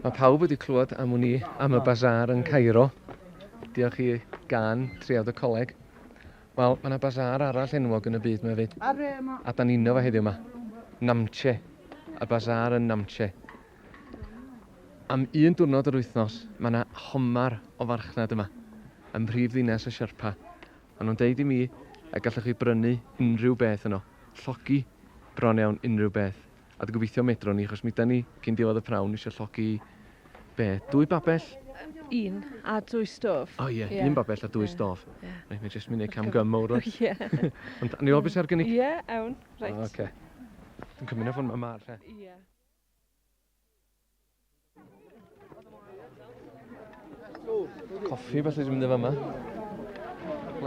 Mae pawb wedi clywed am wn i am y bazaar yn Cairo. Diolch i gan Triawd y Coleg. Wel, mae yna bazaar arall enwog yn y byd yma hefyd. A da ni'n fo heddiw yma. Namche. Y bazaar yn Namche. Am un diwrnod yr wythnos, mae yna homar o farchnad yma, ym mhrif ddinas y Sherpa. Maen nhw'n deud i mi y gallwch chi brynu unrhyw beth yno. Llogi bron iawn unrhyw beth. A dwi'n gobeithio medrwn ni, achos mi 'dan ni, cyn diwedd y pnawn, eisiau llogi, be, dwy babell? Un, a dwy stof. O ie, un babell a dwy stof. Ie. Reit, mae jyst mynd i cam gym mawr rwan. Ie. Ond, ni weld beth sy'n ar gynnig? Ie, awn, reit. Oce. Dwi'n cymryd y ffordd yma, lle. Ie. Coffi falle sy'n mynd efo yma.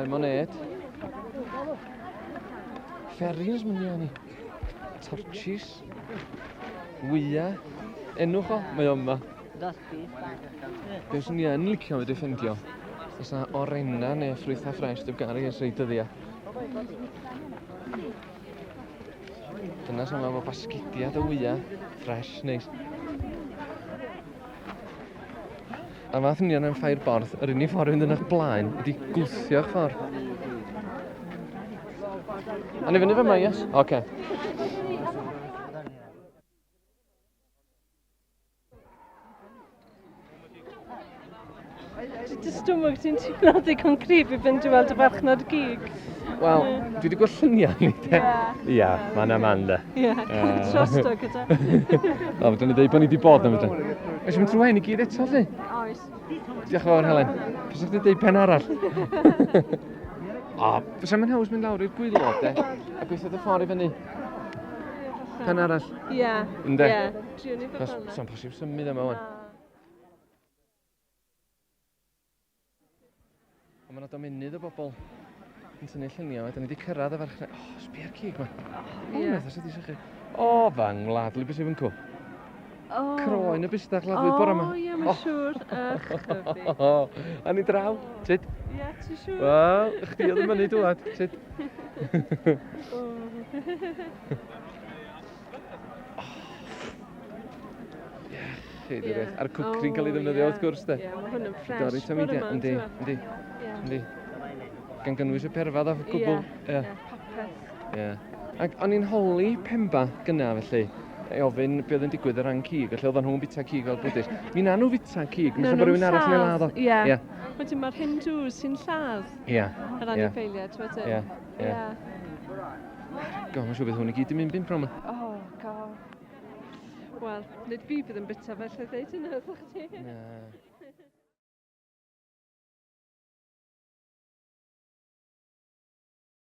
Lemonade. Ferries mynd i ni. Torchis. Wya. Enwch o, mae o yma. Be swn i yn licio wedi ffeindio, oes na orenna neu ffrwythau ffres dim garu ers rei dyddiau. Dyna sy'n efo basgidiad o wyau, ffres, neis. A fath union yn ffair borth, yr unig ffordd i fynd yn eich blaen ydy gwthio'ch ffordd. A ni fyny fyma, yes? Oce. Okay. Dy stumog ti'n teimlo ddigon cryf i fynd i weld y farchnad gig? Wel, dwi wedi gweld lluniau ni, de. Ia, yeah, mae yna man, de. Ie, trosto gyda. O, fedrwn ni dweud bod ni wedi bod na, fedrwn. Oes mynd trwy hyn i gyd eto, lle? Oes. Diolch yn fawr, Helen. Fysa chdi'n dweud pen arall? O, fysa mae'n haws mynd lawr i'r gwylod, de? A gweithio dy ffordd i fyny. Pen arall. Ie. Ynde? Ie. Trio ni fel yna. Sa'n posib symud yma wan. Ond mae yna domenydd o bobl yn tynnu lluniau. Da ni wedi cyrraedd y farchnad. O, oh, sbia'r cig ma. O, oh, yeah. sydd wedi sychu. O, oh, fy ngwlad, beth sydd yn cw. Oh. Croen y bustach laddwyd oh, bore yma. O, ie, mae'n oh. siŵr. Ych, A ni draw, tyd. Ie, yeah, ti'n siŵr? Wel, chdi oedd yn mynnu dwad, tyd. Iechyd yeah. A'r cwcri'n cael ei ddefnyddio wrth gwrs, de. Ie, mae hwn yn ffres. Dorri tameidia, yndi, yndi. Yndi. Gan gynnwys y perfedd a gwbl. Ie, popeth. Ie. Ac o'n i'n holi Pemba gynna felly, i ofyn be oedd yn digwydd o ran cig, felly oedden nhw'n bita cig fel Bwdhist. Mi na nhw fita cig, mi bod rhywun arall yn ei ladd o. Ie. Ie. Wedyn mae'r Hindus sy'n lladd. Ie. Yr anifeiliaid wedyn. Ie. Ie. God, mae'n siŵr bydd hwn i gyd yn mynd bin prom. Oh, god. Wel, nid fi bydd yn bita felly ddeud hynna wrthych chdi. Na.